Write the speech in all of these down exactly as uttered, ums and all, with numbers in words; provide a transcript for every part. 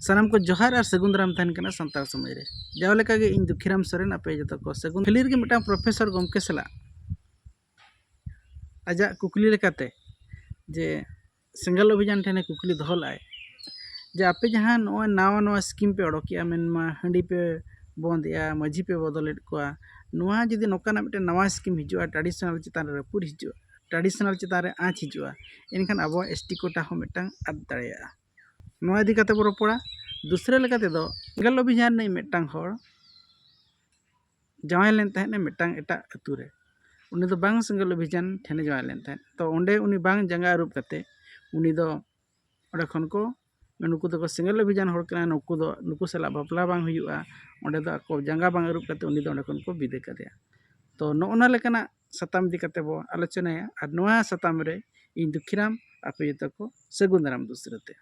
ᱥᱟᱱᱟᱢ ᱠᱚ ᱡᱚᱦᱟᱨ ᱟᱨ ᱥᱟᱹᱜᱩᱱ ᱫᱟᱨᱟᱢ ᱛᱟᱦᱮᱱ ᱠᱟᱱᱟ ᱥᱟᱱᱛᱟᱲ ᱥᱚᱢᱟᱡᱽ ᱨᱮ᱾ ᱡᱟᱣ ᱞᱮᱠᱟᱜᱮ ᱤᱧ ᱫᱩᱠᱷᱤᱨᱟᱢ ᱥᱚᱨᱮᱱ ᱟᱯᱮ ᱡᱚᱛᱚ ᱠᱚ ᱥᱟᱹᱜᱩᱱ᱾ ᱠᱷᱟᱹᱞᱤ ᱨᱮᱜᱮ ᱢᱤᱫᱴᱟᱝ ᱯᱨᱚᱯᱷᱮᱥᱚᱨ ᱜᱚᱢᱠᱮ ᱥᱟᱞᱟᱜ ᱟᱡᱟᱜ ᱠᱩᱠᱞᱤ ᱞᱮᱠᱟᱛᱮ ᱡᱮ ᱥᱮᱸᱜᱮᱞ ᱚᱵᱷᱤᱡᱟᱱ ᱴᱷᱮᱱᱮ ᱠᱩᱠᱞᱤ ᱫᱚᱦᱚ ᱞᱮᱫᱟᱭ ᱡᱮ ᱟᱯᱮ ᱡᱟᱦᱟᱸ ᱱᱚᱜᱼᱚᱭ ᱱᱟᱣᱟ ᱱᱟᱣᱟ ᱥᱠᱤᱢ ᱯᱮ ᱚᱰᱚᱠᱮᱜᱼᱟ, ᱢᱮᱱᱢᱟ ᱦᱟᱺᱰᱤ ᱯᱮ ᱵᱚᱸᱫᱮᱜᱼᱟ, ᱢᱟᱹᱡᱷᱤ ᱯᱮ ᱵᱚᱫᱚᱞᱮᱫ ᱠᱚᱣᱟ, ᱱᱚᱣᱟ ᱡᱩᱫᱤ ᱱᱚᱝᱠᱟᱱᱟᱜ ᱢᱤᱫᱴᱮᱱ ᱱᱟᱣᱟ ᱥᱠᱤᱢ ᱦᱤᱡᱩᱜᱼᱟ, ᱴᱨᱟᱰᱤᱥᱚᱱᱟᱞ ᱪᱮᱛᱟᱱ ᱨᱮ ᱨᱟᱹᱯᱩᱫ ᱦᱤᱡᱩᱜᱼᱟ, ᱴᱨᱟᱰᱤᱥᱚᱱᱟᱞ ᱪᱮᱛᱟᱱ ᱨᱮ ᱟᱸᱪ ᱦᱤᱡᱩᱜᱼᱟ, ᱮᱱᱠᱷᱟᱱ ᱟᱵᱚᱣᱟᱜ ᱮᱥ ᱴᱤ ᱠᱳᱴᱟ ᱦᱚᱸ ᱢᱤᱫᱴᱟᱝ ᱟᱫ ᱫᱟᱲᱮᱭᱟᱜᱼᱟ᱾ ᱱᱚᱣᱟ ᱤᱫᱤ ᱠᱟᱛᱮ ᱵᱚ ᱨᱚᱯᱚᱲᱟ᱾ ᱫᱩᱥᱨᱟᱹ ᱞᱮᱠᱟ ᱛᱮᱫᱚ ᱥᱮᱸᱜᱮᱞ ᱚᱵᱷᱤᱡᱟᱱ ᱨᱤᱱᱤᱡ ᱢᱤᱫᱴᱟᱝ ᱦᱚᱲ ᱡᱟᱶᱟᱭ ᱞᱮᱱ ᱛᱟᱦᱮᱸᱫ ᱢᱤᱫᱴᱟᱝ ᱮᱴᱟᱜ ᱟᱹᱛᱩ ᱨᱮ᱾ ᱩᱱᱤ ᱫᱚ ᱵᱟᱝ ᱥᱮᱸᱜᱮᱞ ᱚᱵᱷᱤᱡᱟᱱ ᱴᱷᱮᱱᱮ ᱡᱟᱶᱟᱭ ᱞᱮᱱ ᱛᱟᱦᱮᱸᱫ᱾ ᱛᱚ ᱚᱸᱰᱮ ᱩᱱᱤ ᱵᱟᱝ ᱡᱟᱸᱜᱟ ᱟᱹᱨᱩᱵ ᱠᱟᱛᱮ ᱩᱱᱤ ᱫᱚ ᱚᱸᱰᱮ ᱠᱷᱚᱱ ᱠᱚ, ᱱᱩᱠᱩ ᱫᱚᱠᱚ ᱥᱮᱸᱜᱮᱞ ᱚᱵᱷᱤᱡᱟᱱ ᱦᱚᱲ ᱠᱟᱱᱟ, ᱱᱩᱠᱩ ᱫᱚ, ᱱᱩᱠᱩ ᱥᱟᱞᱟᱜ ᱵᱟᱯᱞᱟ ᱵᱟᱝ ᱦᱩᱭᱩᱜᱼᱟ, ᱚᱸᱰᱮ ᱫᱚ ᱟᱠᱚ ᱡᱟᱸᱜᱟ ᱵᱟᱝ ᱟᱹᱨᱩᱵ ᱠᱟᱛᱮ ᱩᱱᱤ ᱫᱚ ᱚᱸᱰᱮ ᱠᱷᱚᱱ ᱠᱚ ᱵᱤᱫᱟᱹᱭ ᱠᱟᱫᱮᱭᱟ᱾ ᱛᱚ ᱱᱚᱜᱼᱚ ᱱᱟ ᱞᱮᱠᱟᱱᱟᱜ ᱥᱟᱛᱟᱢ ᱤᱫᱤ ᱠᱟᱛᱮ ᱵᱚ ᱟᱞᱳᱪᱚᱱᱟᱭᱟ᱾ ᱟᱨ ᱱᱚᱣᱟ ᱥᱟᱛᱟᱢ ᱨᱮ ᱤᱧ ᱫᱩᱠᱷᱤᱨᱟᱢ ᱟᱯᱮ ᱡᱚᱛᱚ ᱠᱚ ᱥᱟᱹᱜᱩᱱ ᱫᱟᱨᱟᱢ ᱫᱩᱥᱨᱟᱹ ᱛᱮ᱾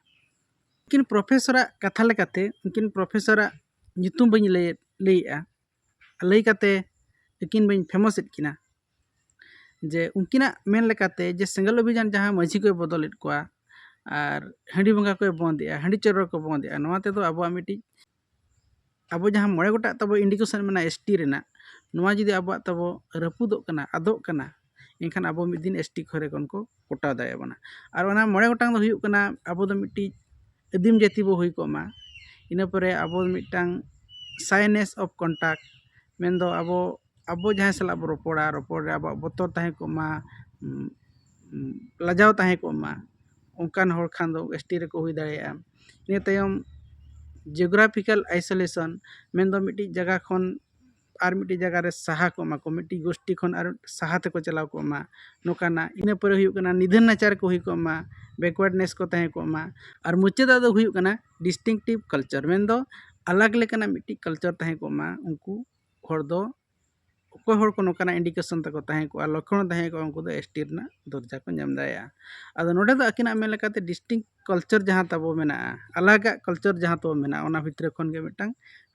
ᱩᱱᱠᱤᱱ ᱯᱨᱚᱯᱷᱮᱥᱚᱨᱟᱜ ᱠᱟᱛᱷᱟ ᱞᱮᱠᱟᱛᱮ, ᱩᱱᱠᱤᱱ ᱯᱨᱚᱯᱷᱮᱥᱚᱨᱟᱜ ᱧᱩᱛᱩᱢ ᱵᱟᱹᱧ ᱞᱟᱹᱭ, ᱞᱟᱹᱭᱮᱜᱼᱟ, ᱞᱟᱹᱭ ᱠᱟᱛᱮ ᱟᱹᱠᱤᱱ ᱵᱟᱹᱧ ᱯᱷᱮᱢᱚᱥᱮᱫ ᱠᱤᱱᱟ, ᱡᱮ ᱩᱱᱠᱤᱱᱟᱜ ᱢᱮᱱ ᱞᱮᱠᱟᱛᱮ ᱡᱮ ᱥᱮᱸᱜᱮᱞ ᱚᱵᱷᱤᱡᱟᱱ ᱡᱟᱦᱟᱸ ᱢᱟᱹᱡᱷᱤ ᱠᱚᱭ ᱵᱚᱫᱚᱞᱮᱫ ᱠᱚᱣᱟ ᱟᱨ ᱦᱟᱺᱰᱤ ᱵᱚᱸᱜᱟ ᱠᱚᱭ ᱵᱚᱸᱫᱮᱜᱼᱟ, ᱦᱟᱺᱰᱤ ᱪᱚᱰᱚᱨ ᱠᱚ ᱵᱚᱸᱫᱮᱜᱼᱟ, ᱱᱚᱣᱟ ᱛᱮᱫᱚ ᱟᱵᱚᱣᱟᱜ ᱢᱤᱫᱴᱤᱡ, ᱟᱵᱚ ᱡᱟᱦᱟᱸ ᱢᱚᱬᱮ ᱜᱚᱴᱟᱜ ᱛᱟᱵᱚ ᱤᱱᱰᱤᱠᱮᱥᱚᱱ ᱢᱮᱱᱟᱜᱼᱟ ᱮᱥ ᱴᱤ ᱨᱮᱱᱟᱜ, ᱱᱚᱣᱟ ᱡᱩᱫᱤ ᱟᱵᱚᱣᱟᱜ ᱛᱟᱵᱚ ᱨᱟᱹᱯᱩᱫᱚᱜ ᱠᱟᱱᱟ, ᱟᱫᱚᱜ ᱠᱟᱱᱟ, ᱮᱱᱠᱷᱟᱱ ᱟᱵᱚ ᱢᱤᱫ ᱫᱤᱱ ᱮᱥ ᱴᱤ ᱠᱷᱚᱱ ᱠᱚ ᱠᱚᱴᱟᱣ ᱫᱟᱲᱮᱭᱟᱵᱚᱱᱟ᱾ ᱟᱨ ᱚᱱᱟ ᱢᱚᱬᱮ ᱜᱚᱴᱟᱝ ᱫᱚ ᱦᱩᱭᱩᱜ ᱠᱟᱱᱟ, ᱟᱵᱚ ᱫᱚ ᱢᱤᱫᱴᱤᱡ ᱟᱹᱫᱤᱢ ᱡᱟᱹᱛᱤ ᱵᱚ ᱦᱩᱭ ᱠᱚᱜ ᱢᱟ, ᱤᱱᱟᱹ ᱯᱚᱨᱮ ᱟᱵᱚ ᱢᱤᱫᱴᱟᱝ shyness of contact, ᱢᱮᱱᱫᱚ ᱟᱵᱚ, ᱟᱵᱚ ᱡᱟᱦᱟᱸᱭ ᱥᱟᱞᱟᱜ ᱵᱚ ᱨᱚᱯᱚᱲᱟ, ᱨᱚᱯᱚᱲ ᱨᱮ ᱟᱵᱚᱣᱟᱜ ᱵᱚᱛᱚᱨ ᱛᱟᱦᱮᱸ ᱠᱚᱜ ᱢᱟ, ᱩᱸ, ᱩᱸ, ᱞᱟᱡᱟᱣ ᱛᱟᱦᱮᱸ ᱠᱚᱜ ᱢᱟ, ᱚᱱᱠᱟᱱ ᱦᱚᱲ ᱠᱷᱟᱱ ᱫᱚ ᱮᱥ ᱴᱤ ᱨᱮᱠᱚ ᱦᱩᱭ ᱫᱟᱲᱮᱭᱟᱜᱼᱟ᱾ ᱤᱱᱟᱹ ᱛᱟᱭᱚᱢ geographical isolation, ᱢᱮᱱᱫᱚ ᱢᱤᱫᱴᱤᱡ ᱡᱟᱭᱜᱟ ᱠᱷᱚᱱ ᱟᱨ ᱢᱤᱫᱴᱤᱡ ᱡᱟᱭᱜᱟ ᱨᱮ ᱥᱟᱦᱟ ᱠᱚᱜ ᱢᱟ ᱠᱚ, ᱢᱤᱫᱴᱤᱡ ᱜᱳᱥᱴᱤ ᱠᱷᱚᱱ ᱟᱨ ᱥᱟᱦᱟ ᱛᱮᱠᱚ ᱪᱟᱞᱟᱣ ᱠᱚᱜ ᱢᱟ, ᱱᱚᱝᱠᱟᱱᱟᱜ᱾ ᱤᱱᱟᱹ ᱯᱚᱨᱮ ᱦᱩᱭᱩᱜ ᱠᱟᱱᱟ ᱱᱤᱫᱷᱟᱹᱱ ᱱᱟᱪᱟᱨ ᱠᱚ ᱦᱩᱭ ᱠᱚᱜ ᱢᱟ, backwardness ᱠᱚ ᱛᱟᱦᱮᱸ ᱠᱚᱜ ᱢᱟ᱾ ᱟᱨ ᱢᱩᱪᱟᱹᱫᱟᱜ ᱫᱚ ᱦᱩᱭᱩᱜ ᱠᱟᱱᱟ distinctive culture, ᱢᱮᱱᱫᱚ ᱟᱞᱟᱜᱽ ᱞᱮᱠᱟᱱᱟᱜ ᱢᱤᱫᱴᱤᱡ culture ᱛᱟᱦᱮᱸ ᱠᱚᱜ ᱢᱟ᱾ ᱩᱱᱠᱩ ᱦᱚᱲ ᱫᱚ, ᱚᱠᱚᱭ ᱦᱚᱲ ᱠᱚ ᱱᱚᱝᱠᱟᱱᱟᱜ ᱤᱱᱰᱤᱠᱮᱥᱚᱱ ᱛᱟᱠᱚ ᱛᱟᱦᱮᱸ ᱠᱚᱜᱼᱟ, ᱞᱚᱠᱠᱷᱚᱱ ᱛᱟᱦᱮᱸ ᱠᱚᱜᱼᱟ, ᱩᱱᱠᱩ ᱫᱚ ᱮᱥ ᱴᱤ ᱨᱮᱱᱟᱜ ᱫᱚᱨᱡᱟ ᱠᱚ ᱧᱟᱢ ᱫᱟᱲᱮᱭᱟᱜᱼᱟ᱾ ᱟᱫᱚ ᱱᱚᱰᱮ ᱫᱚ ᱟᱹᱠᱤᱱᱟᱜ ᱢᱮᱱ ᱞᱮᱠᱟᱛᱮ distinct culture ᱡᱟᱦᱟᱸ ᱛᱟᱵᱚ ᱢᱮᱱᱟᱜᱼᱟ, ᱟᱞᱟᱜᱟᱜ culture ᱡᱟᱦᱟᱸ ᱛᱟᱵᱚ ᱢᱮᱱᱟᱜᱼᱟ, ᱚᱱᱟ ᱵᱷᱤᱛᱨᱤ ᱠᱷᱚᱱ ᱜᱮ ᱢᱤᱫᱴᱟᱝ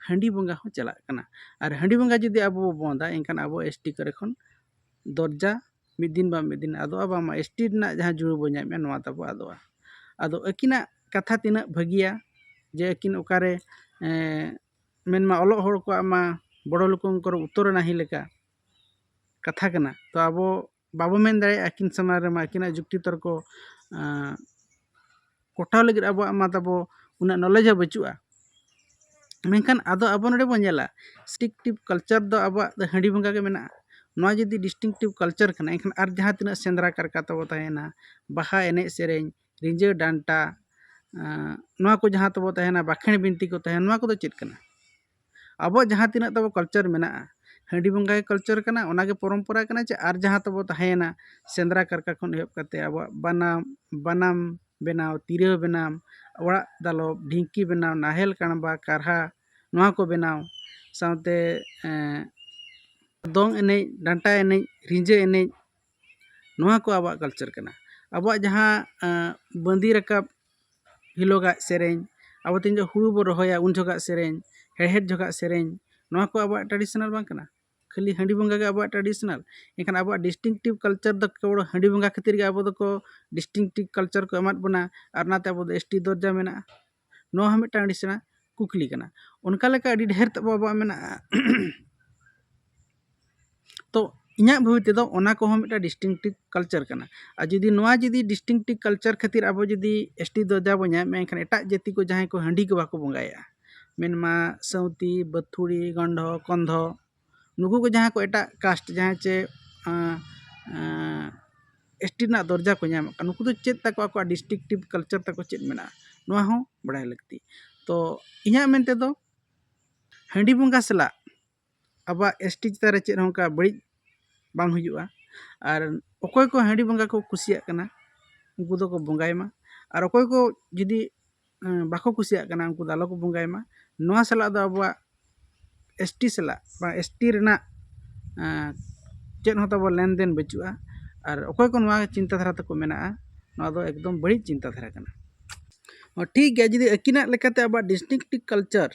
ᱦᱟᱺᱰᱤ ᱵᱚᱸᱜᱟ ᱦᱚᱸ ᱪᱟᱞᱟᱜ ᱠᱟᱱᱟ᱾ ᱟᱨ ᱦᱟᱺᱰᱤ ᱵᱚᱸᱜᱟ ᱡᱩᱫᱤ ᱟᱵᱚ ᱵᱚ ᱵᱚᱸᱫᱟ, ᱮᱱᱠᱷᱟᱱ ᱟᱵᱚ ᱮᱥ ᱴᱤ ᱠᱚᱨᱮ ᱠᱷᱚᱱ ᱫᱚᱨᱡᱟ ᱢᱤᱫ ᱫᱤᱱ ᱵᱟᱝ ᱢᱤᱫ ᱫᱤᱱ ᱟᱫᱚᱜᱼᱟ, ᱵᱟᱝᱢᱟ ᱮᱥ ᱴᱤ ᱨᱮᱱᱟᱜ ᱡᱟᱦᱟᱸ ᱡᱩᱲᱩ ᱵᱚ ᱧᱟᱢᱮᱫᱼᱟ, ᱱᱚᱣᱟ ᱛᱟᱵᱚ ᱟᱫᱚᱜᱼᱟ᱾ ᱟᱫᱚ ᱟᱹᱠᱤᱱᱟᱜ ᱠᱟᱛᱷᱟ ᱛᱤᱱᱟᱹᱜ ᱵᱷᱟᱹᱜᱤᱭᱟ, ᱡᱮ ᱟᱹᱠᱤᱱ ᱚᱠᱟᱨᱮ ᱮᱸ, ᱢᱮᱱᱢᱟ ᱚᱞᱚᱜ ᱦᱚᱲ ᱠᱚᱣᱟᱜ ᱢᱟ ᱵᱚᱲᱚ ᱞᱚᱠᱚᱢᱠᱚᱨ ᱩᱛᱛᱚᱨ ᱱᱟᱦᱤ ᱞᱮᱠᱟ ᱠᱟᱛᱷᱟ ᱠᱟᱱᱟ᱾ ᱛᱚ ᱟᱵᱚ ᱵᱟᱵᱚ ᱢᱮᱱ ᱫᱟᱲᱮᱭᱟᱜᱼᱟ ᱟᱹᱠᱤᱱ ᱥᱟᱢᱟᱝ ᱨᱮᱢᱟ ᱟᱹᱠᱤᱱᱟᱜ ᱡᱩᱠᱛᱤ ᱛᱚᱨᱠᱚ ᱟᱸ, ᱠᱚᱴᱟᱣ ᱞᱟᱹᱜᱤᱫ ᱟᱵᱚᱣᱟᱜ ᱢᱟ ᱛᱟᱵᱚ ᱩᱱᱟᱹᱜ knowledge ᱦᱚᱸ ᱵᱟᱹᱪᱩᱜᱼᱟ᱾ ᱢᱮᱱᱠᱷᱟᱱ ᱟᱫᱚ ᱟᱵᱚ ᱱᱚᱰᱮ ᱵᱚᱱ ᱧᱮᱞᱟ, restrictive culture ᱫᱚ ᱟᱵᱚᱣᱟᱜ ᱫᱚ ᱦᱟᱺᱰᱤ ᱵᱚᱸᱜᱟ ᱜᱮ ᱢᱮᱱᱟᱜᱼᱟ᱾ ᱱᱚᱣᱟ ᱡᱩᱫᱤ distinctive culture ᱠᱟᱱᱟ, ᱮᱱᱠᱷᱟᱱ ᱟᱨ ᱡᱟᱦᱟᱸ ᱛᱤᱱᱟᱹᱜ ᱥᱮᱸᱫᱽᱨᱟ ᱠᱟᱨᱠᱟ ᱛᱟᱵᱚ ᱛᱟᱦᱮᱱᱟ, ᱵᱟᱦᱟ ᱮᱱᱮᱡ ᱥᱮᱨᱮᱧ, ᱨᱤᱸᱡᱟᱹ ᱰᱟᱱᱴᱟ, ᱟᱸ, ᱱᱚᱣᱟ ᱠᱚ ᱡᱟᱦᱟᱸ ᱛᱟᱵᱚ ᱛᱟᱦᱮᱱᱟ, ᱵᱟᱠᱷᱮᱬ ᱵᱤᱱᱛᱤ ᱠᱚ ᱛᱟᱦᱮᱱᱟ, ᱱᱚᱣᱟ ᱠᱚᱫᱚ ᱪᱮᱫ ᱠᱟᱱᱟ? ᱟᱵᱚᱣᱟᱜ ᱡᱟᱦᱟᱸ ᱛᱤᱱᱟᱹᱜ ᱛᱟᱵᱚ culture ᱢᱮᱱᱟᱜᱼᱟ, ᱦᱟᱺᱰᱤ ᱵᱚᱸᱜᱟ ᱜᱮ culture ᱠᱟᱱᱟ, ᱚᱱᱟ ᱜᱮ ᱯᱚᱨᱚᱢᱯᱚᱨᱟ ᱠᱟᱱᱟ᱾ ᱪᱮ ᱟᱨ ᱡᱟᱦᱟᱸ ᱛᱟᱵᱚ ᱛᱟᱦᱮᱸᱭᱮᱱᱟ, ᱥᱮᱸᱫᱽᱨᱟ ᱠᱟᱨᱠᱟ ᱠᱷᱚᱱ ᱮᱦᱚᱵ ᱠᱟᱛᱮ ᱟᱵᱚᱣᱟᱜ ᱵᱟᱱᱟᱢ, ᱵᱟᱱᱟᱢ ᱵᱮᱱᱟᱣ, ᱛᱤᱨᱭᱳ ᱵᱮᱱᱟᱣ, ᱚᱲᱟᱜ ᱫᱟᱞᱚᱵ, ᱰᱷᱤᱝᱠᱤ ᱵᱮᱱᱟᱣ, ᱱᱟᱦᱮᱞ ᱠᱟᱬᱵᱟ, ᱠᱟᱨᱦᱟ, ᱱᱚᱣᱟ ᱠᱚ ᱵᱮᱱᱟᱣ, ᱥᱟᱶᱛᱮ, ᱮᱸ, ᱫᱚᱝ ᱮᱱᱮᱡ, ᱰᱟᱱᱴᱟ ᱮᱱᱮᱡ, ᱨᱤᱸᱡᱟᱹ ᱮᱱᱮᱡ, ᱱᱚᱣᱟ ᱠᱚ ᱟᱵᱚᱣᱟᱜ culture ᱠᱟᱱᱟ᱾ ᱟᱵᱚᱣᱟᱜ ᱡᱟᱦᱟᱸ, ᱮᱸ, ᱵᱟᱸᱫᱤ ᱨᱟᱠᱟᱵ ᱦᱤᱞᱳᱜᱟᱜ ᱥᱮᱨᱮᱧ, ᱟᱵᱚ ᱛᱤᱱ ᱡᱚᱠᱷᱚᱱ ᱦᱩᱲᱩ ᱵᱚ ᱨᱚᱦᱚᱭᱟ ᱩᱱ ᱡᱚᱠᱷᱟᱜ ᱥᱮᱨᱮᱧ, ᱦᱮᱲᱦᱮᱫ ᱡᱚᱠᱷᱟᱜ ᱥᱮᱨᱮᱧ, ᱱᱚᱣᱟ ᱠᱚ ᱟᱵᱚᱣᱟᱜ traditional ᱵᱟᱝ ᱠᱟᱱᱟ? ᱠᱷᱟᱹᱞᱤ ᱦᱟᱺᱰᱤ ᱵᱚᱸᱜᱟ ᱜᱮ ᱟᱵᱚᱣᱟᱜ traditional᱾ ᱮᱱᱠᱷᱟᱱ ᱟᱵᱚᱣᱟᱜ distinctive culture ᱫᱚ ᱠᱮᱵᱚᱞ ᱦᱟᱺᱰᱤ ᱵᱚᱸᱜᱟ ᱠᱷᱟᱹᱛᱤᱨ ᱜᱮ ᱟᱵᱚ ᱫᱚᱠᱚ distinctive culture ᱠᱚ ᱮᱢᱟᱫ ᱵᱚᱱᱟ ᱟᱨ ᱚᱱᱟᱛᱮ ᱟᱵᱚ ᱫᱚ S T ᱫᱚᱨᱡᱟ ᱢᱮᱱᱟᱜᱼᱟ᱾ ᱱᱚᱣᱟ ᱦᱚᱸ ᱢᱤᱫᱴᱟᱝ ᱟᱹᱰᱤ ᱥᱮᱬᱟ ᱠᱩᱠᱞᱤ ᱠᱟᱱᱟ᱾ ᱚᱱᱠᱟ ᱞᱮᱠᱟ ᱟᱹᱰᱤ ᱰᱷᱮᱨ ᱛᱟᱵᱚ ᱟᱵᱚᱣᱟᱜ ᱢᱮᱱᱟᱜᱼᱟ᱾ ᱛᱚ ᱤᱧᱟᱹᱜ ᱵᱷᱟᱵᱤ ᱛᱮᱫᱚ ᱚᱱᱟ ᱠᱚᱦᱚᱸ ᱢᱤᱫᱴᱟᱝ distinctive culture ᱠᱟᱱᱟ᱾ ᱟᱨ ᱡᱩᱫᱤ ᱱᱚᱣᱟ ᱡᱩᱫᱤ distinctive culture ᱠᱷᱟᱹᱛᱤᱨ ᱟᱵᱚ ᱡᱩᱫᱤ S T ᱫᱚᱨᱡᱟ ᱵᱚᱱ ᱧᱟᱢᱮᱫᱼᱟ, ᱮᱱᱠᱷᱟᱱ ᱮᱴᱟᱜ ᱡᱟᱹᱛᱤ ᱠᱚ ᱡᱟᱦᱟᱸᱭ ᱠᱚ ᱦᱟᱺᱰᱤ ᱠᱚ ᱵᱟᱠᱚ ᱵᱚᱸᱜᱟᱭᱮᱫᱼᱟ, ᱢᱮᱱᱢᱟ ᱥᱟᱹᱣᱛᱤ, ᱵᱟᱹᱛᱷᱩᱲᱤ, ᱜᱚᱱᱰᱷᱚ, ᱠᱚᱱᱫᱷᱚ, ᱱᱩᱠᱩ ᱠᱚ ᱡᱟᱦᱟᱸᱭ ᱠᱚ ᱮᱴᱟᱜ caste, ᱡᱟᱦᱟᱸᱭ ᱪᱮ, ᱟᱸ, ᱟᱸ, S T ᱨᱮᱱᱟᱜ ᱫᱚᱨᱡᱟ ᱠᱚ ᱧᱟᱢᱮᱫ ᱠᱟᱱᱟ, ᱱᱩᱠᱩ ᱫᱚ ᱪᱮᱫ ᱛᱟᱠᱚ, ᱟᱠᱚᱣᱟᱜ distinctive culture ᱛᱟᱠᱚ ᱪᱮᱫ ᱢᱮᱱᱟᱜᱼᱟ, ᱱᱚᱣᱟ ᱦᱚᱸ ᱵᱟᱲᱟᱭ ᱞᱟᱹᱠᱛᱤ᱾ ᱛᱚ ᱤᱧᱟᱹᱜ ᱢᱮᱱ ᱛᱮᱫᱚ ᱦᱟᱺᱰᱤ ᱵᱚᱸᱜᱟ ᱥᱟᱞᱟᱜ ᱟᱵᱚᱣᱟᱜ S T ᱪᱮᱛᱟᱱ ᱨᱮ ᱪᱮᱫ ᱦᱚᱸ ᱚᱱᱠᱟ ᱵᱟᱹᱲᱤᱡ ᱵᱟᱝ ᱦᱩᱭᱩᱜᱼᱟ᱾ ᱟᱨ ᱚᱠᱚᱭ ᱠᱚ ᱦᱟᱺᱰᱤ ᱵᱚᱸᱜᱟ ᱠᱚ ᱠᱩᱥᱤᱭᱟᱜ ᱠᱟᱱᱟ, ᱩᱱᱠᱩ ᱫᱚᱠᱚ ᱵᱚᱸᱜᱟᱭ ᱢᱟ, ᱟᱨ ᱚᱠᱚᱭ ᱠᱚ ᱡᱩᱫᱤ, ᱮᱸ, ᱵᱟᱠᱚ ᱠᱩᱥᱤᱭᱟᱜ ᱠᱟᱱᱟ, ᱩᱱᱠᱩ ᱫᱚ ᱟᱞᱚ ᱠᱚ ᱵᱚᱸᱜᱟᱭ ᱢᱟ᱾ ᱱᱚᱣᱟ ᱥᱟᱞᱟᱜ ᱫᱚ ᱟᱵᱚᱣᱟᱜ S T ᱥᱟᱞᱟᱜ ᱵᱟ S T ᱨᱮᱱᱟᱜ, ᱮᱸ, ᱪᱮᱫ ᱦᱚᱸ ᱛᱟᱵᱚ ᱞᱮᱱᱫᱮᱱ ᱵᱟᱹᱪᱩᱜᱼᱟ᱾ ᱟᱨ ᱚᱠᱚᱭ ᱠᱚ ᱱᱚᱣᱟ ᱪᱤᱱᱛᱟᱹ ᱫᱷᱟᱨᱟ ᱛᱟᱠᱚ ᱢᱮᱱᱟᱜᱼᱟ, ᱱᱚᱣᱟ ᱫᱚ ᱮᱠᱫᱚᱢ ᱵᱟᱹᱲᱤᱡ ᱪᱤᱱᱛᱟᱹ ᱫᱷᱟᱨᱟ ᱠᱟᱱᱟ᱾ ᱦᱚᱸ, ᱴᱷᱤᱠ ᱜᱮᱭᱟ, ᱡᱩᱫᱤ ᱟᱹᱠᱤᱱᱟᱜ ᱞᱮᱠᱟᱛᱮ ᱟᱵᱚᱣᱟᱜ distinctive culture,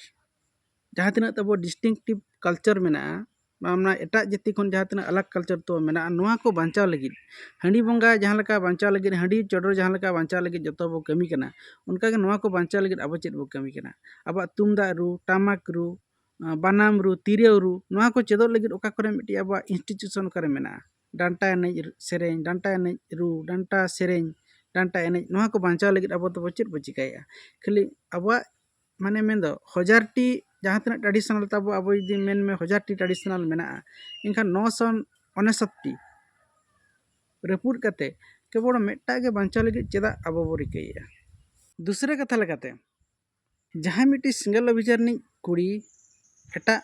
ᱡᱟᱦᱟᱸ ᱛᱤᱱᱟᱹᱜ ᱛᱟᱵᱚ distinctive culture ᱢᱮᱱᱟᱜᱼᱟ, ᱵᱟᱝᱢᱟ ᱮᱴᱟᱜ ᱡᱟᱹᱛᱤ ᱠᱷᱚᱱ ᱡᱟᱦᱟᱸ ᱛᱤᱱᱟᱹᱜ ᱟᱞᱟᱜᱽ ᱠᱟᱞᱪᱟᱨ ᱛᱟᱵᱚ ᱢᱮᱱᱟᱜᱼᱟ, ᱱᱚᱣᱟ ᱠᱚ ᱵᱟᱧᱪᱟᱣ ᱞᱟᱹᱜᱤᱫ, ᱦᱟᱺᱰᱤ ᱵᱚᱸᱜᱟ ᱡᱟᱦᱟᱸ ᱞᱮᱠᱟ ᱵᱟᱧᱪᱟᱣ ᱞᱟᱹᱜᱤᱫ, ᱦᱟᱺᱰᱤ ᱪᱚᱰᱚᱨ ᱡᱟᱦᱟᱸ ᱞᱮᱠᱟ ᱵᱟᱧᱪᱟᱣ ᱞᱟᱹᱜᱤᱫ ᱡᱚᱛᱚ ᱵᱚ ᱠᱟᱹᱢᱤ ᱠᱟᱱᱟ, ᱚᱱᱠᱟᱜᱮ ᱱᱚᱣᱟ ᱠᱚ ᱵᱟᱧᱪᱟᱣ ᱞᱟᱹᱜᱤᱫ ᱟᱵᱚ ᱪᱮᱫ ᱵᱚ ᱠᱟᱹᱢᱤ ᱠᱟᱱᱟ? ᱟᱵᱚᱣᱟᱜ ᱛᱩᱢᱫᱟᱜ ᱨᱩ, ᱴᱟᱢᱟᱠ ᱨᱩ, ᱟᱸ, ᱵᱟᱱᱟᱢ ᱨᱩ, ᱛᱤᱨᱭᱳ ᱨᱩ, ᱱᱚᱣᱟ ᱠᱚ ᱪᱮᱫᱚᱜ ᱞᱟᱹᱜᱤᱫ ᱚᱠᱟ ᱠᱚᱨᱮ ᱢᱤᱫᱴᱤᱡ ᱟᱵᱚᱣᱟᱜ institution ᱚᱠᱟᱨᱮ ᱢᱮᱱᱟᱜᱼᱟ? ᱰᱟᱱᱴᱟ ᱮᱱᱮᱡ ᱨᱩ-, ᱥᱮᱨᱮᱧ, ᱰᱟᱱᱴᱟ ᱮᱱᱮᱡ ᱨᱩ, ᱰᱟᱱᱴᱟ ᱥᱮᱨᱮᱧ, ᱰᱟᱱᱴᱟ ᱮᱱᱮᱡ, ᱱᱚᱣᱟ ᱠᱚ ᱵᱟᱧᱪᱟᱣ ᱞᱟᱹᱜᱤᱫ ᱟᱵᱚ ᱫᱚᱵᱚ ᱪᱮᱫ ᱵᱚ ᱪᱤᱠᱟᱹᱭᱮᱫᱼᱟ? ᱠᱷᱟᱹᱞᱤ ᱟᱵᱚᱣᱟᱜ, ᱢᱟᱱᱮ, ᱢᱮᱱᱫᱚ ᱦᱟᱡᱟᱨ ᱴᱤ ᱡᱟᱦᱟᱸ ᱛᱤᱱᱟᱹᱜ traditional ᱛᱟᱵᱚ, ᱟᱵᱚ ᱡᱩᱫᱤ ᱢᱮᱱ ᱢᱮ ᱦᱟᱡᱟᱨ ᱴᱤ traditional ᱢᱮᱱᱟᱜᱼᱟ, ᱮᱱᱠᱷᱟᱱ ᱱᱚᱥᱚ ᱩᱱᱩᱥᱚᱛᱴᱤ ᱨᱟᱹᱯᱩᱫ ᱠᱟᱛᱮ ᱠᱮᱵᱚᱞ ᱢᱤᱫᱴᱟᱜ ᱜᱮ ᱵᱟᱧᱪᱟᱣ ᱞᱟᱹᱜᱤᱫ ᱪᱮᱫᱟᱜ ᱟᱵᱚ ᱵᱚ ᱨᱤᱠᱟᱹᱭᱮᱫᱼᱟ? ᱫᱩᱥᱨᱟᱹ ᱠᱟᱛᱷᱟ ᱞᱮᱠᱟᱛᱮ, ᱡᱟᱦᱟᱸᱭ ᱢᱤᱫᱴᱤᱡ ᱥᱮᱸᱜᱮᱞ ᱚᱵᱷᱤᱡᱟᱱ ᱨᱤᱱᱤᱡ ᱠᱩᱲᱤ ᱮᱴᱟᱜ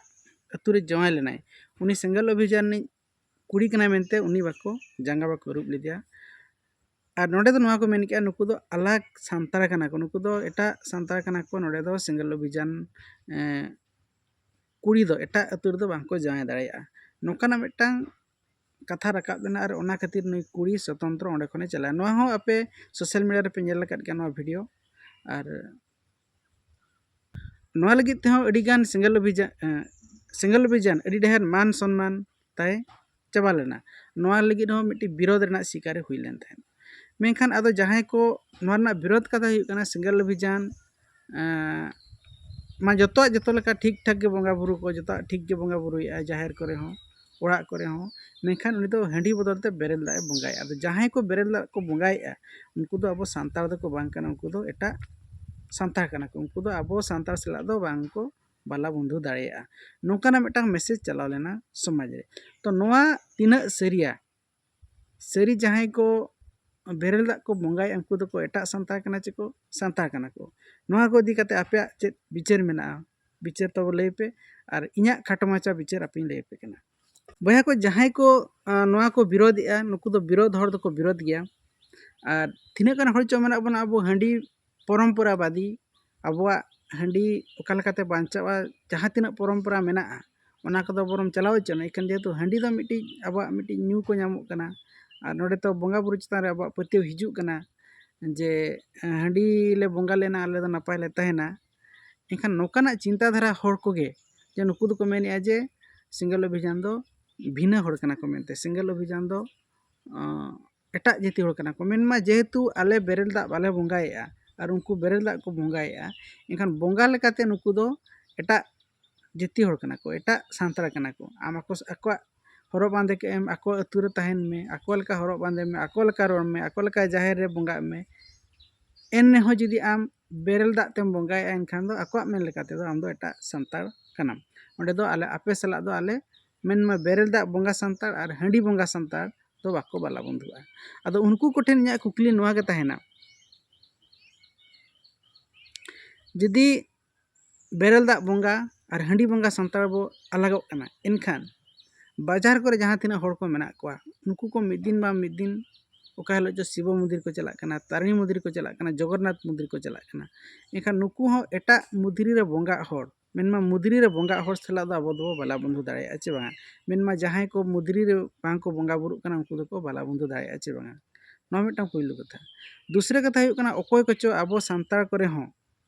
ᱟᱹᱛᱩ ᱨᱮ ᱡᱟᱶᱟᱭ ᱞᱮᱱᱟᱭ, ᱩᱱᱤ ᱥᱮᱸᱜᱮᱞ ᱚᱵᱷᱤᱡᱟᱱ ᱨᱤᱱᱤᱡ ᱠᱩᱲᱤ ᱠᱟᱱᱟᱭ ᱢᱮᱱᱛᱮ ᱩᱱᱤ ᱵᱟᱠᱚ, ᱡᱟᱸᱜᱟ ᱵᱟᱠᱚ ᱟᱹᱨᱩᱵ ᱞᱮᱫᱮᱭᱟ᱾ ᱟᱨ ᱱᱚᱰᱮ ᱫᱚ ᱱᱚᱣᱟ ᱠᱚ ᱢᱮᱱ ᱠᱮᱜᱼᱟ, ᱱᱩᱠᱩ ᱫᱚ ᱟᱞᱟᱜᱽ ᱥᱟᱱᱛᱟᱲ ᱠᱟᱱᱟ ᱠᱚ, ᱱᱩᱠᱩ ᱫᱚ ᱮᱴᱟᱜ ᱥᱟᱱᱛᱟᱲ ᱠᱟᱱᱟ ᱠᱚ, ᱱᱚᱰᱮ ᱫᱚ ᱥᱮᱸᱜᱮᱞ ᱚᱵᱷᱤᱡᱟᱱ, ᱮᱸ, ᱠᱩᱲᱤ ᱫᱚ ᱮᱴᱟᱜ ᱟᱹᱛᱩ ᱨᱮᱫᱚ ᱵᱟᱝᱠᱚ ᱡᱟᱶᱟᱭ ᱫᱟᱲᱮᱭᱟᱜᱼᱟ, ᱱᱚᱝᱠᱟᱱᱟᱜ ᱢᱤᱫᱴᱟᱝ ᱠᱟᱛᱷᱟ ᱨᱟᱠᱟᱵ ᱞᱮᱱᱟ᱾ ᱟᱨ ᱚᱱᱟ ᱠᱷᱟᱹᱛᱤᱨ ᱱᱩᱭ ᱠᱩᱲᱤ ᱥᱚᱛᱚᱱᱛᱨᱚ ᱚᱸᱰᱮ ᱠᱷᱚᱱᱮ ᱪᱟᱞᱟᱜᱼᱟ᱾ ᱱᱚᱣᱟ ᱦᱚᱸ ᱟᱯᱮ social media ᱨᱮᱯᱮ ᱧᱮᱞ ᱟᱠᱟᱫ ᱜᱮᱭᱟ ᱱᱚᱣᱟ video᱾ ᱟᱨ ᱱᱚᱣᱟ ᱞᱟᱹᱜᱤᱫ ᱛᱮᱦᱚᱸ ᱟᱹᱰᱤᱜᱟᱱ ᱥᱮᱸᱜᱮᱞ ᱚᱵᱷᱤᱡᱟᱱ, ᱮᱸ, ᱥᱮᱸᱜᱮᱞ ᱚᱵᱷᱤᱡᱟᱱ ᱟᱹᱰᱤ ᱰᱷᱮᱨ ᱢᱟᱱ ᱥᱚᱱᱢᱟᱱ ᱛᱟᱭ ᱪᱟᱵᱟ ᱞᱮᱱᱟ᱾ ᱱᱚᱣᱟ ᱞᱟᱹᱜᱤᱫ ᱦᱚᱸ ᱢᱤᱫᱴᱤᱡ ᱵᱤᱨᱳᱫᱷ ᱨᱮᱱᱟᱜ ᱥᱤᱠᱟᱨᱮ ᱦᱩᱭ ᱞᱮᱱ ᱛᱟᱦᱮᱸᱫ᱾ ᱢᱮᱱᱠᱷᱟᱱ ᱟᱫᱚ ᱡᱟᱦᱟᱸᱭ ᱠᱚ ᱱᱚᱣᱟ ᱨᱮᱱᱟᱜ ᱵᱤᱨᱳᱫᱷ ᱠᱟᱛᱷᱟ ᱦᱩᱭᱩᱜ ᱠᱟᱱᱟ, ᱥᱮᱸᱜᱮᱞ ᱚᱵᱷᱤᱡᱟᱱ, ᱮᱸ, ᱢᱟ ᱡᱚᱛᱚᱣᱟᱜ ᱡᱚᱛᱚ ᱞᱮᱠᱟ ᱴᱷᱤᱠ ᱴᱷᱟᱠ ᱜᱮ ᱵᱚᱸᱜᱟ ᱵᱩᱨᱩ ᱠᱚ, ᱡᱚᱛᱚᱣᱟᱜ ᱴᱷᱤᱠ ᱜᱮ ᱵᱚᱸᱜᱟ ᱵᱩᱨᱩᱭᱮᱫᱼᱟ ᱡᱟᱦᱮᱨ ᱠᱚᱨᱮ ᱦᱚᱸ, ᱚᱲᱟᱜ ᱠᱚᱨᱮ ᱦᱚᱸ, ᱢᱮᱱᱠᱷᱟᱱ ᱩᱱᱤ ᱫᱚ ᱦᱟᱺᱰᱤ ᱵᱚᱫᱚᱞ ᱛᱮ ᱵᱮᱨᱮᱞ ᱫᱟᱜ ᱮ ᱵᱚᱸᱜᱟᱭᱮᱫᱼᱟ᱾ ᱟᱫᱚ ᱡᱟᱦᱟᱸᱭ ᱠᱚ ᱵᱮᱨᱮᱞ ᱫᱟᱜ ᱠᱚ ᱵᱚᱸᱜᱟᱭᱮᱫᱼᱟ, ᱩᱱᱠᱩ ᱫᱚ ᱟᱵᱚ ᱥᱟᱱᱛᱟᱲ ᱫᱚᱠᱚ ᱵᱟᱝ ᱠᱟᱱᱟ, ᱩᱱᱠᱩ ᱫᱚ ᱮᱴᱟᱜ ᱥᱟᱱᱛᱟᱲ ᱠᱟᱱᱟ ᱠᱚ, ᱩᱱᱠᱩ ᱫᱚ ᱟᱵᱚ ᱥᱟᱱᱛᱟᱲ ᱥᱟᱞᱟᱜ ᱫᱚ ᱵᱟᱝ ᱠᱚ ᱵᱟᱞᱟ ᱵᱚᱱᱫᱷᱩ ᱫᱟᱲᱮᱭᱟᱜᱼᱟ᱾ ᱱᱚᱝᱠᱟᱱᱟᱜ ᱢᱤᱫᱴᱟᱝ message ᱪᱟᱞᱟᱣ ᱞᱮᱱᱟ ᱥᱚᱢᱟᱡᱽ ᱨᱮ᱾ ᱛᱚ ᱱᱚᱣᱟ ᱛᱤᱱᱟᱹᱜ ᱥᱟᱹᱨᱤᱭᱟ? ᱥᱟᱹᱨᱤ ᱡᱟᱦᱟᱸᱭ ᱠᱚ ᱵᱮᱨᱮᱞ ᱫᱟᱜ ᱠᱚ ᱵᱚᱸᱜᱟᱭᱟ, ᱩᱱᱠᱩ ᱫᱚᱠᱚ ᱮᱴᱟᱜ ᱥᱟᱱᱛᱟᱲ ᱠᱟᱱᱟ ᱪᱮ ᱠᱚ ᱥᱟᱱᱛᱟᱲ ᱠᱟᱱᱟ ᱠᱚ? ᱱᱚᱣᱟ ᱠᱚ ᱤᱫᱤ ᱠᱟᱛᱮ ᱟᱯᱮᱭᱟᱜ ᱪᱮᱫ ᱵᱤᱪᱟᱹᱨ ᱢᱮᱱᱟᱜᱼᱟ? ᱵᱤᱪᱟᱹᱨ ᱛᱟᱵᱚ ᱞᱟᱹᱭ ᱯᱮ, ᱟᱨ ᱤᱧᱟᱹᱜ ᱠᱷᱟᱴᱚ ᱢᱟᱪᱷᱟ ᱵᱤᱪᱟᱹᱨ ᱟᱯᱮᱧ ᱞᱟᱹᱭ ᱟᱯᱮ ᱠᱟᱱᱟ᱾ ᱵᱚᱭᱦᱟ ᱠᱚ, ᱡᱟᱦᱟᱸᱭ ᱠᱚ, ᱟᱸ, ᱱᱚᱣᱟ ᱠᱚ ᱵᱤᱨᱳᱫᱷᱮᱜᱼᱟ, ᱱᱩᱠᱩ ᱫᱚ ᱵᱤᱨᱳᱫᱷ ᱦᱚᱲ ᱫᱚᱠᱚ ᱵᱤᱨᱳᱫᱷ ᱜᱮᱭᱟ᱾ ᱟᱨ ᱛᱤᱱᱟᱹᱜ ᱜᱟᱱ ᱦᱚᱲ ᱪᱚ ᱢᱮᱱᱟᱜ ᱵᱚᱱᱟ ᱟᱵᱚ ᱦᱟᱺᱰᱤ ᱯᱚᱨᱚᱢᱯᱚᱨᱟᱵᱟᱫᱤ, ᱟᱵᱚᱣᱟᱜ ᱦᱟᱺᱰᱤ ᱚᱠᱟ ᱞᱮᱠᱟᱛᱮ ᱵᱟᱧᱪᱟᱜᱼᱟ, ᱡᱟᱦᱟᱸ ᱛᱤᱱᱟᱹᱜ ᱯᱚᱨᱚᱢᱯᱚᱨᱟ ᱢᱮᱱᱟᱜᱼᱟ, ᱚᱱᱟ ᱠᱚᱫᱚ ᱵᱚᱨᱚᱝ ᱪᱟᱞᱟᱣ ᱦᱚᱪᱚᱱᱟ᱾ ᱮᱱᱠᱷᱟᱱ ᱡᱮᱦᱮᱛᱩ ᱦᱟᱺᱰᱤ ᱫᱚ ᱢᱤᱫᱴᱤᱡ ᱟᱵᱚᱣᱟᱜ ᱢᱤᱫᱴᱤᱡ ᱧᱩ ᱠᱚ ᱧᱟᱢᱚᱜ ᱠᱟᱱᱟ, ᱟᱨ ᱱᱚᱰᱮ ᱛᱚ ᱵᱚᱸᱜᱟ ᱵᱩᱨᱩ ᱪᱮᱛᱟᱱ ᱨᱮ ᱟᱵᱚᱣᱟᱜ ᱯᱟᱹᱛᱭᱟᱹᱣ ᱦᱤᱡᱩᱜ ᱠᱟᱱᱟ ᱡᱮ, ᱦᱟᱺᱰᱤ ᱞᱮ ᱵᱚᱸᱜᱟ ᱞᱮᱱᱟ, ᱟᱞᱮ ᱫᱚ ᱱᱟᱯᱟᱭ ᱞᱮ ᱛᱟᱦᱮᱱᱟ᱾ ᱮᱱᱠᱷᱟᱱ ᱱᱚᱝᱠᱟᱱᱟᱜ ᱪᱤᱱᱛᱟᱹ ᱫᱷᱟᱨᱟ ᱦᱚᱲ ᱠᱚᱜᱮ, ᱡᱮ ᱱᱩᱠᱩ ᱫᱚᱠᱚ ᱢᱮᱱᱮᱫᱼᱟ ᱡᱮ ᱥᱮᱸᱜᱮᱞ ᱚᱵᱷᱤᱡᱟᱱ ᱫᱚ ᱵᱷᱤᱱᱟᱹ ᱦᱚᱲ ᱠᱟᱱᱟ ᱠᱚ ᱢᱮᱱᱛᱮ, ᱥᱮᱸᱜᱮᱞ ᱚᱵᱷᱤᱡᱟᱱ ᱫᱚ ᱮᱴᱟᱜ ᱡᱟᱹᱛᱤ ᱦᱚᱲ ᱠᱟᱱᱟ ᱠᱚ᱾ ᱢᱮᱱᱢᱟ ᱡᱮᱦᱮᱛᱩ ᱟᱞᱮ ᱵᱮᱨᱮᱞ ᱫᱟᱜ ᱵᱟᱞᱮ ᱵᱚᱸᱜᱟᱭᱮᱫᱼᱟ ᱟᱨ ᱩᱱᱠᱩ ᱵᱮᱨᱮᱞ ᱫᱟᱜ ᱠᱚ ᱵᱚᱸᱜᱟᱭᱮᱫᱼᱟ, ᱮᱱᱠᱷᱟᱱ ᱵᱚᱸᱜᱟ ᱞᱮᱠᱟᱛᱮ ᱱᱩᱠᱩ ᱫᱚ ᱮᱴᱟᱜ ᱡᱟᱹᱛᱤ ᱦᱚᱲ ᱠᱟᱱᱟ ᱠᱚ, ᱮᱴᱟᱜ ᱥᱟᱱᱛᱟᱲ ᱠᱟᱱᱟ ᱠᱚ᱾ ᱟᱢ ᱟᱠᱚ ᱟᱠᱚᱣᱟᱜ ᱦᱚᱨᱚᱜ ᱵᱟᱸᱫᱮ ᱠᱮᱫ ᱮᱢ, ᱟᱠᱚ ᱟᱹᱛᱩ ᱨᱮ ᱛᱟᱦᱮᱱ ᱢᱮ, ᱟᱠᱚ ᱞᱮᱠᱟ ᱦᱚᱨᱚᱜ ᱵᱟᱸᱫᱮ ᱢᱮ, ᱟᱠᱚ ᱞᱮᱠᱟ ᱨᱚᱲ ᱢᱮ, ᱟᱠᱚ ᱞᱮᱠᱟ ᱡᱟᱦᱮᱨ ᱨᱮ ᱵᱚᱸᱜᱟᱜ ᱢᱮ᱾ ᱮᱱ ᱨᱮᱦᱚᱸ ᱡᱩᱫᱤ ᱟᱢ ᱵᱮᱨᱮᱞ ᱫᱟᱜ ᱛᱮᱢ ᱵᱚᱸᱜᱟᱭᱮᱫᱼᱟ, ᱮᱱᱠᱷᱟᱱ ᱫᱚ ᱟᱠᱚᱣᱟᱜ ᱢᱮᱱ ᱞᱮᱠᱟ ᱛᱮᱫᱚ ᱟᱢ ᱫᱚ ᱮᱴᱟᱜ ᱥᱟᱱᱛᱟᱲ ᱠᱟᱱᱟᱢ᱾ ᱚᱸᱰᱮ ᱫᱚ ᱟᱞᱮ ᱟᱯᱮ ᱥᱟᱞᱟᱜ ᱫᱚ ᱟᱞᱮ ᱢᱮᱱᱢᱟ ᱵᱮᱨᱮᱞ ᱫᱟᱜ ᱵᱚᱸᱜᱟ ᱥᱟᱱᱛᱟᱲ ᱟᱨ ᱦᱟᱺᱰᱤ ᱵᱚᱸᱜᱟ ᱥᱟᱱᱛᱟᱲ ᱫᱚ ᱵᱟᱠᱚ ᱵᱟᱞᱟ ᱵᱚᱱᱫᱷᱩᱜᱼᱟ᱾ ᱟᱫᱚ ᱩᱱᱠᱩ ᱠᱚᱴᱷᱮᱱ ᱤᱧᱟᱹᱜ ᱠᱩᱠᱞᱤ ᱱᱚᱣᱟ ᱜᱮ ᱛᱟᱦᱮᱱᱟ, ᱡᱩᱫᱤ ᱵᱮᱨᱮᱞ ᱫᱟᱜ ᱵᱚᱸᱜᱟ ᱟᱨ ᱦᱟᱺᱰᱤ ᱵᱚᱸᱜᱟ ᱥᱟᱱᱛᱟᱲ ᱵᱚ ᱟᱞᱟᱜᱚᱜ ᱠᱟᱱᱟ, ᱮᱱᱠᱷᱟᱱ ᱵᱟᱡᱟᱨ ᱠᱚᱨᱮ ᱡᱟᱦᱟᱸ ᱛᱤᱱᱟᱹᱜ ᱦᱚᱲ ᱠᱚ ᱢᱮᱱᱟᱜ ᱠᱚᱣᱟ, ᱱᱩᱠᱩ ᱠᱚ ᱢᱤᱫ ᱫᱤᱱ ᱵᱟᱝ ᱢᱤᱫ ᱫᱤᱱ ᱚᱠᱟ ᱦᱤᱞᱳᱜ ᱪᱚ ᱥᱤᱵᱚ ᱢᱚᱱᱫᱤᱨ ᱠᱚ ᱪᱟᱞᱟᱜ ᱠᱟᱱᱟ, ᱛᱟᱨᱤᱱᱤ ᱢᱚᱱᱫᱤᱨ ᱠᱚ ᱪᱟᱞᱟᱜ ᱠᱟᱱᱟ, ᱡᱚᱜᱚᱱᱱᱟᱛᱷ ᱢᱚᱱᱫᱤᱨ ᱠᱚ ᱪᱟᱞᱟᱜ ᱠᱟᱱᱟ᱾ ᱮᱱᱠᱷᱟᱱ ᱱᱩᱠᱩ ᱦᱚᱸ ᱮᱴᱟᱜ ᱢᱚᱱᱫᱤᱨ ᱨᱮ ᱵᱚᱸᱜᱟᱜ ᱦᱚᱲ, ᱢᱮᱱᱢᱟ ᱢᱚᱱᱫᱤᱨ ᱨᱮ ᱵᱚᱸᱜᱟᱜ ᱦᱚᱲ ᱥᱟᱞᱟᱜ ᱫᱚ ᱟᱵᱚ ᱫᱚᱵᱚ ᱵᱟᱞᱟ ᱵᱚᱱᱫᱷᱩ ᱫᱟᱲᱮᱭᱟᱜᱼᱟ ᱪᱮ ᱵᱟᱝᱟ? ᱢᱮᱱᱢᱟ ᱡᱟᱦᱟᱸᱭ ᱠᱚ ᱢᱚᱱᱫᱤᱨ ᱨᱮ ᱵᱟᱝ ᱠᱚ ᱵᱚᱸᱜᱟ ᱵᱩᱨᱩᱜ ᱠᱟᱱᱟ, ᱩᱱᱠᱩ ᱫᱚᱠᱚ ᱵᱟᱞᱟ ᱵᱚᱱᱫᱷᱩ ᱫᱟᱲᱮᱭᱟᱜᱼᱟ ᱪᱮ ᱵᱟᱝᱟ? ᱱᱚᱣᱟ ᱢᱤᱫᱴᱟᱝ ᱯᱩᱭᱞᱩ ᱠᱟᱛᱷᱟ᱾ ᱫᱩᱥᱨᱟᱹ ᱠᱟᱛᱷᱟ ᱦᱩᱭᱩᱜ ᱠᱟᱱᱟ, ᱚᱠᱚᱭ ᱠᱚᱪᱚ ᱟᱵᱚ ᱥᱟᱱᱛᱟᱲ ᱠᱚᱨᱮ ᱦᱚᱸ,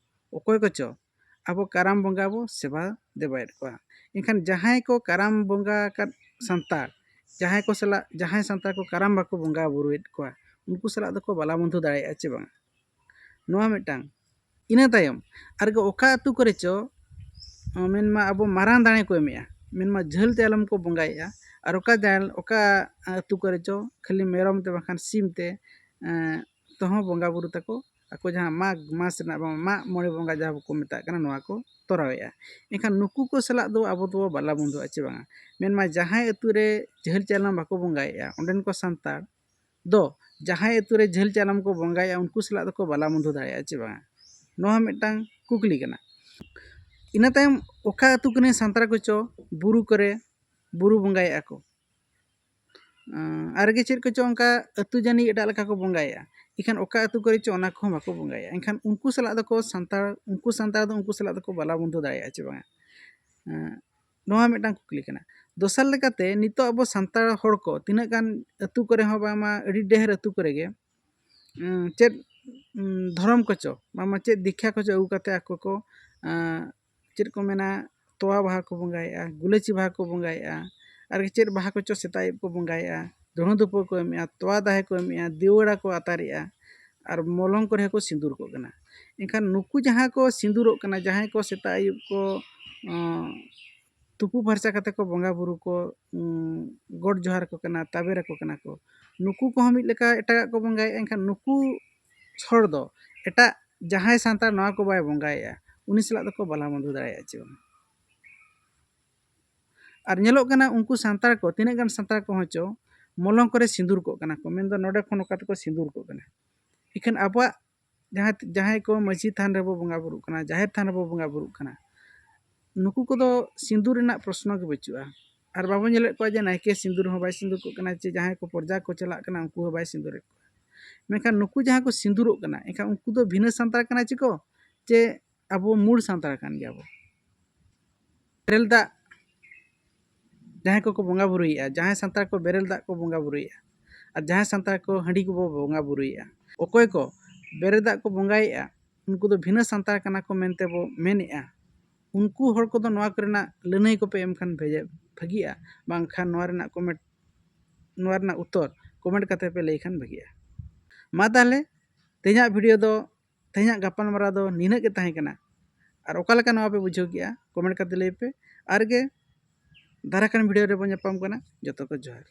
ᱚᱠᱚᱭ ᱠᱚᱪᱚ ᱟᱵᱚ ᱠᱟᱨᱟᱢ ᱵᱚᱸᱜᱟ ᱵᱚ ᱥᱮᱵᱟ ᱫᱮᱵᱟᱭᱮᱫ ᱠᱚᱣᱟ᱾ ᱮᱱᱠᱷᱟᱱ ᱡᱟᱦᱟᱸᱭ ᱠᱚ ᱠᱟᱨᱟᱢ ᱵᱚᱸᱜᱟ ᱟᱠᱟᱫ ᱥᱟᱱᱛᱟᱲ, ᱡᱟᱦᱟᱸᱭ ᱠᱚ ᱥᱟᱞᱟᱜ, ᱡᱟᱦᱟᱸᱭ ᱥᱟᱱᱛᱟᱲ ᱠᱚ ᱠᱟᱨᱟᱢ ᱵᱟᱠᱚ ᱵᱚᱸᱜᱟ ᱵᱩᱨᱩᱭᱮᱫ ᱠᱚᱣᱟ, ᱩᱱᱠᱩ ᱥᱟᱞᱟᱜ ᱫᱚᱠᱚ ᱵᱟᱞᱟ ᱵᱚᱱᱫᱷᱩ ᱫᱟᱲᱮᱭᱟᱜᱼᱟ ᱪᱮ ᱵᱟᱝᱟ? ᱱᱚᱣᱟ ᱢᱤᱫᱴᱟᱝ᱾ ᱤᱱᱟᱹ ᱛᱟᱭᱚᱢ ᱟᱨ ᱚᱠᱟ ᱟᱹᱛᱩ ᱠᱚᱨᱮ ᱪᱚ, ᱢᱮᱱᱢᱟ ᱟᱵᱚ ᱢᱟᱨᱟᱝ ᱫᱟᱲᱮ ᱠᱚ ᱮᱢᱮᱜᱼᱟ, ᱢᱮᱱᱢᱟ ᱡᱷᱟᱹᱞ ᱛᱮ ᱟᱞᱚᱢ ᱠᱚ ᱵᱚᱸᱜᱟᱭᱮᱜᱼᱟ, ᱟᱨ ᱚᱠᱟ ᱡᱟᱭ-, ᱚᱠᱟ ᱟᱹᱛᱩ ᱠᱚᱨᱮ ᱪᱚ ᱠᱷᱟᱹᱞᱤ ᱢᱮᱨᱚᱢ ᱛᱮ ᱵᱟᱝᱠᱷᱟᱱ ᱥᱤᱢ ᱛᱮ, ᱮᱸ, ᱛᱮᱦᱚᱸ ᱵᱚᱸᱜᱟ ᱵᱩᱨᱩ ᱛᱟᱠᱚ ᱟᱠᱚ ᱡᱟᱦᱟᱸ ᱢᱟᱜᱽ ᱢᱟᱥ ᱨᱮᱱᱟᱜ ᱵᱟᱝ, ᱢᱟᱜ ᱢᱚᱬᱮ ᱵᱚᱸᱜᱟ ᱡᱟᱦᱟᱸ ᱠᱚ ᱢᱮᱛᱟᱜ ᱠᱟᱱᱟ, ᱱᱚᱣᱟ ᱠᱚ ᱛᱚᱨᱟᱣᱮᱜᱼᱟ᱾ ᱮᱱᱠᱷᱟᱱ ᱱᱩᱠᱩ ᱠᱚ ᱥᱟᱞᱟᱜ ᱫᱚ ᱟᱵᱚ ᱫᱚ ᱵᱟᱞᱟ ᱵᱚᱱᱫᱷᱩᱜᱼᱟ ᱪᱮ ᱵᱟᱝᱟ? ᱢᱮᱱᱢᱟ ᱡᱟᱦᱟᱸᱭ ᱟᱹᱛᱩ ᱨᱮ ᱡᱷᱟᱹᱞ ᱪᱟᱞᱟᱣ ᱵᱟᱠᱚ ᱵᱚᱸᱜᱟᱭᱮᱜᱼᱟ, ᱚᱸᱰᱮᱱ ᱠᱚ ᱥᱟᱱᱛᱟᱲ ᱫᱚ ᱡᱟᱦᱟᱸᱭ ᱟᱹᱛᱩ ᱨᱮ ᱡᱷᱟᱹᱞ ᱪᱟᱞᱟᱣ ᱠᱚ ᱵᱚᱸᱜᱟᱭᱮᱜᱼᱟ, ᱩᱱᱠᱩ ᱥᱟᱞᱟᱜ ᱫᱚᱠᱚ ᱵᱟᱞᱟ ᱵᱚᱱᱫᱷᱩ ᱫᱟᱲᱮᱭᱟᱜᱼᱟ ᱪᱮ ᱵᱟᱝᱟ? ᱱᱚᱣᱟ ᱢᱤᱫᱴᱟᱝ ᱠᱩᱠᱞᱤ ᱠᱟᱱᱟ᱾ ᱤᱱᱟᱹ ᱛᱟᱭᱚᱢ ᱚᱠᱟ ᱟᱹᱛᱩ ᱠᱚᱨᱮᱱ ᱥᱟᱱᱛᱟᱲ ᱠᱚᱪᱚ ᱵᱩᱨᱩ ᱠᱚᱨᱮ ᱵᱩᱨᱩ ᱵᱚᱸᱜᱟᱭᱮᱜᱼᱟ ᱠᱚ, ᱟᱨ ᱜᱮ ᱪᱮᱫ ᱠᱚᱪᱚ ᱚᱱᱠᱟ ᱟᱹᱛᱩ ᱡᱟᱹᱱᱤᱡ ᱮᱴᱟᱜ ᱞᱮᱠᱟ ᱠᱚ ᱵᱚᱸᱜᱟᱭᱮᱜᱼᱟ, ᱮᱱᱠᱷᱟᱱ ᱚᱠᱟ ᱟᱹᱛᱩ ᱠᱚᱨᱮ ᱪᱚ ᱚᱱᱟ ᱠᱚᱦᱚᱸ ᱵᱟᱠᱚ ᱵᱚᱸᱜᱟᱭᱮᱜᱼᱟ᱾ ᱮᱱᱠᱷᱟᱱ ᱩᱱᱠᱩ ᱥᱟᱞᱟᱜ ᱫᱚᱠᱚ ᱥᱟᱱᱛᱟᱲ, ᱩᱱᱠᱩ ᱥᱟᱱᱛᱟᱲ ᱫᱚ ᱩᱱᱠᱩ ᱥᱟᱞᱟᱜ ᱫᱚᱠᱚ ᱵᱟᱞᱟ ᱵᱚᱱᱫᱷᱩ ᱫᱟᱲᱮᱭᱟᱜᱼᱟ ᱪᱮ ᱵᱟᱝᱟ? ᱮᱸ, ᱱᱚᱣᱟ ᱢᱤᱫᱴᱟᱝ ᱠᱩᱠᱞᱤ ᱠᱟᱱᱟ᱾ ᱫᱚᱥᱟᱨ ᱞᱮᱠᱟᱛᱮ ᱱᱤᱛᱚᱜ ᱟᱵᱚ ᱥᱟᱱᱛᱟᱲ ᱦᱚᱲ ᱠᱚ ᱛᱤᱱᱟᱹᱜ ᱜᱟᱱ ᱟᱹᱛᱩ ᱠᱚᱨᱮ ᱦᱚᱸ ᱵᱟᱝᱢᱟ ᱟᱹᱰᱤ ᱰᱷᱮᱨ ᱟᱹᱛᱩ ᱠᱚᱨᱮ ᱜᱮ, ᱩᱸ, ᱪᱮᱫ, ᱩᱸ, ᱫᱷᱚᱨᱚᱢ ᱠᱚᱪᱚ, ᱵᱟᱝᱢᱟ ᱪᱮᱫ ᱫᱤᱠᱠᱷᱟ ᱠᱚᱪᱚ ᱟᱹᱜᱩ ᱠᱟᱛᱮ ᱟᱠᱚ ᱠᱚ, ᱟᱸ, ᱪᱮᱫ ᱠᱚ ᱢᱮᱱᱟ, ᱛᱚᱣᱟ ᱵᱟᱦᱟ ᱠᱚ ᱵᱚᱸᱜᱟᱭᱮᱫᱼᱟ, ᱜᱩᱞᱟᱹᱪᱤ ᱵᱟᱦᱟ ᱠᱚ ᱵᱚᱸᱜᱟᱭᱮᱫᱼᱟ, ᱟᱨ ᱪᱮᱫ ᱵᱟᱦᱟ ᱠᱚᱪᱚ ᱥᱮᱛᱟᱜ ᱟᱹᱭᱩᱵ ᱠᱚ ᱵᱚᱸᱜᱟᱭᱮᱫᱼᱟ, ᱫᱷᱩᱬᱟᱹ ᱫᱷᱩᱯᱟᱹ ᱠᱚ ᱮᱢᱮᱫᱼᱟ, ᱛᱚᱣᱟ ᱫᱟᱦᱮ ᱠᱚ ᱮᱢᱮᱫᱼᱟ, ᱫᱤᱣᱟᱹᱲᱟ ᱠᱚ ᱟᱛᱟᱨᱮᱫᱼᱟ, ᱟᱨ ᱢᱚᱞᱚᱝ ᱠᱚᱨᱮ ᱦᱚᱸᱠᱚ ᱥᱤᱸᱫᱩᱨ ᱠᱚᱜ ᱠᱟᱱᱟ᱾ ᱮᱱᱠᱷᱟᱱ ᱱᱩᱠᱩ ᱡᱟᱦᱟᱸ ᱠᱚ ᱥᱤᱸᱫᱩᱨᱚᱜ ᱠᱟᱱᱟ, ᱡᱟᱦᱟᱸᱭ ᱠᱚ ᱥᱮᱛᱟᱜ ᱟᱹᱭᱩᱵ ᱠᱚ, ᱚᱸ, ᱛᱩᱯᱩ ᱯᱷᱟᱨᱪᱟ ᱠᱟᱛᱮ ᱠᱚ ᱵᱚᱸᱜᱟ ᱵᱩᱨᱩ ᱠᱚ, ᱩᱸ, ᱜᱚᱰ ᱡᱚᱦᱟᱨ ᱠᱚ ᱠᱟᱱᱟ, ᱛᱟᱵᱮᱨ ᱟᱠᱚ ᱠᱟᱱᱟ ᱠᱚ, ᱱᱩᱠᱩ ᱠᱚᱦᱚᱸ ᱢᱤᱫ ᱞᱮᱠᱟ ᱮᱴᱟᱜᱟᱜ ᱠᱚ ᱵᱚᱸᱜᱟᱭᱮᱫᱼᱟ᱾ ᱮᱱᱠᱷᱟᱱ ᱱᱩᱠᱩ ᱦᱚᱲ ᱫᱚ ᱮᱴᱟᱜ ᱡᱟᱦᱟᱸᱭ ᱥᱟᱱᱛᱟᱲ ᱱᱚᱣᱟ ᱠᱚ ᱵᱟᱭ ᱵᱚᱸᱜᱟᱭᱮᱫᱼᱟ, ᱩᱱᱤ ᱥᱟᱞᱟᱜ ᱫᱚᱠᱚ ᱵᱟᱞᱟ ᱵᱚᱱᱫᱷᱩ ᱫᱟᱲᱮᱭᱟᱜᱼᱟ ᱪᱮ ᱵᱟᱝ? ᱟᱨ ᱧᱮᱞᱚᱜ ᱠᱟᱱᱟ, ᱩᱱᱠᱩ ᱥᱟᱱᱛᱟᱲ ᱠᱚ, ᱛᱤᱱᱟᱹᱜ ᱜᱟᱱ ᱥᱟᱱᱛᱟᱲ ᱠᱚᱦᱚᱸ ᱪᱚ ᱢᱚᱞᱚᱝ ᱠᱚᱨᱮ ᱥᱤᱸᱫᱩᱨ ᱠᱚᱜ ᱠᱟᱱᱟ ᱠᱚ, ᱢᱮᱱᱫᱚ ᱱᱚᱰᱮ ᱠᱷᱚᱱ ᱱᱚᱝᱠᱟ ᱛᱮᱠᱚ ᱥᱤᱸᱫᱩᱨ ᱠᱚᱜ ᱠᱟᱱᱟ᱾ ᱤᱠᱷᱟᱹᱱ ᱟᱵᱚᱣᱟᱜ ᱡᱟᱦᱟᱸ, ᱡᱟᱦᱟᱸᱭ ᱠᱚ ᱢᱟᱹᱡᱷᱤ ᱛᱷᱟᱱ ᱨᱮᱵᱚ ᱵᱚᱸᱜᱟ ᱵᱩᱨᱩᱜ ᱠᱟᱱᱟ, ᱡᱟᱦᱮᱨ ᱛᱷᱟᱱ ᱨᱮᱵᱚ ᱵᱚᱸᱜᱟ ᱵᱩᱨᱩᱜ ᱠᱟᱱᱟ, ᱱᱩᱠᱩ ᱠᱚᱫᱚ ᱥᱤᱸᱫᱩᱨ ᱨᱮᱱᱟᱜ ᱯᱨᱚᱥᱱᱚ ᱜᱮ ᱵᱟᱹᱪᱩᱜᱼᱟ᱾ ᱟᱨ ᱵᱟᱵᱚ ᱧᱮᱞᱮᱫ ᱠᱚᱣᱟ ᱡᱮ ᱱᱟᱭᱠᱮ ᱥᱤᱸᱫᱩᱨ ᱦᱚᱸ ᱵᱟᱭ ᱥᱤᱸᱫᱩᱨ ᱠᱚᱜ ᱠᱟᱱᱟ, ᱪᱮ ᱡᱟᱦᱟᱸᱭ ᱠᱚ ᱯᱨᱚᱡᱟ ᱠᱚ ᱪᱟᱞᱟᱜ ᱠᱟᱱᱟ, ᱩᱱᱠᱩ ᱦᱚᱸ ᱵᱟᱭ ᱥᱤᱸᱫᱩᱨᱮᱫ ᱠᱚᱣᱟ᱾ ᱢᱮᱱᱠᱷᱟᱱ ᱱᱩᱠᱩ ᱡᱟᱦᱟᱸ ᱠᱚ ᱥᱤᱸᱫᱩᱨᱚᱜ ᱠᱟᱱᱟ, ᱮᱱᱠᱷᱟᱱ ᱩᱱᱠᱩ ᱫᱚ ᱵᱷᱤᱱᱟᱹ ᱥᱟᱱᱛᱟᱲ ᱠᱟᱱᱟ ᱪᱮ ᱠᱚ, ᱪᱮ ᱟᱵᱚ ᱢᱩᱲ ᱥᱟᱱᱛᱟᱲ ᱠᱟᱱ ᱜᱮᱭᱟ ᱵᱚ? ᱵᱮᱨᱮᱞ ᱫᱟᱜ ᱡᱟᱦᱟᱸᱭ ᱠᱚᱠᱚ ᱵᱚᱸᱜᱟ ᱵᱩᱨᱩᱭᱮᱫᱼᱟ, ᱡᱟᱦᱟᱸᱭ ᱥᱟᱱᱛᱟᱲ ᱠᱚ ᱵᱮᱨᱮᱞ ᱫᱟᱜ ᱠᱚ ᱵᱚᱸᱜᱟ ᱵᱩᱨᱩᱭᱮᱫᱼᱟ, ᱟᱨ ᱡᱟᱦᱟᱸᱭ ᱥᱟᱱᱛᱟᱲ ᱠᱚ ᱦᱟᱺᱰᱤ ᱠᱚᱵᱚ ᱵᱚᱸᱜᱟ ᱵᱩᱨᱩᱭᱮᱫᱼᱟ, ᱚᱠᱚᱭ ᱠᱚ ᱵᱮᱨᱮᱞ ᱫᱟᱜ ᱠᱚ ᱵᱚᱸᱜᱟᱭᱮᱫᱼᱟ, ᱩᱱᱠᱩ ᱫᱚ ᱵᱷᱤᱱᱟᱹ ᱥᱟᱱᱛᱟᱲ ᱠᱟᱱᱟ ᱠᱚ ᱢᱮᱱᱛᱮ ᱵᱚ ᱢᱮᱱᱮᱫᱼᱟ᱾ ᱩᱱᱠᱩ ᱦᱚᱲ ᱠᱚᱫᱚ ᱱᱚᱣᱟ ᱠᱚᱨᱮᱱᱟᱜ ᱞᱟᱹᱱᱟᱹᱭ ᱠᱚᱯᱮ ᱮᱢ ᱠᱷᱟᱱ ᱵᱷᱮᱡᱟ-, ᱵᱷᱟᱹᱜᱤᱜᱼᱟ, ᱵᱟᱝᱠᱷᱟᱱ ᱱᱚᱣᱟ ᱨᱮᱱᱟᱜ ᱠᱚᱢᱮᱱᱴ, ᱱᱚᱣᱟ ᱨᱮᱱᱟᱜ ᱩᱛᱛᱚᱨ ᱠᱚᱢᱮᱱᱴ ᱠᱟᱛᱮ ᱯᱮ ᱞᱟᱹᱭ ᱠᱷᱟᱱ ᱵᱷᱟᱹᱜᱤᱜᱼᱟ᱾ ᱢᱟ ᱛᱟᱦᱚᱞᱮ, ᱛᱮᱦᱮᱧᱟᱜ ᱵᱷᱤᱰᱤᱭᱳ ᱫᱚ, ᱛᱮᱦᱮᱧᱟᱜ ᱜᱟᱯᱟᱞᱢᱟᱨᱟᱣ ᱫᱚ ᱱᱤᱱᱟᱹᱜ ᱜᱮ ᱛᱟᱦᱮᱸ ᱠᱟᱱᱟ᱾ ᱟᱨ ᱚᱠᱟ ᱞᱮᱠᱟ ᱱᱚᱣᱟ ᱯᱮ ᱵᱩᱡᱷᱟᱹᱣ ᱠᱮᱜᱼᱟ, ᱠᱚᱢᱮᱱᱴ ᱠᱟᱛᱮ ᱞᱟᱹᱭ ᱯᱮ᱾ ᱟᱨ ᱜᱮ ᱫᱟᱨᱟᱭ ᱠᱟᱱ ᱵᱷᱤᱰᱤᱭᱳ ᱨᱮᱵᱚᱱ ᱧᱟᱯᱟᱢ ᱠᱟᱱᱟ᱾ ᱡᱚᱛᱚ ᱠᱚ ᱡᱚᱦᱟᱨ᱾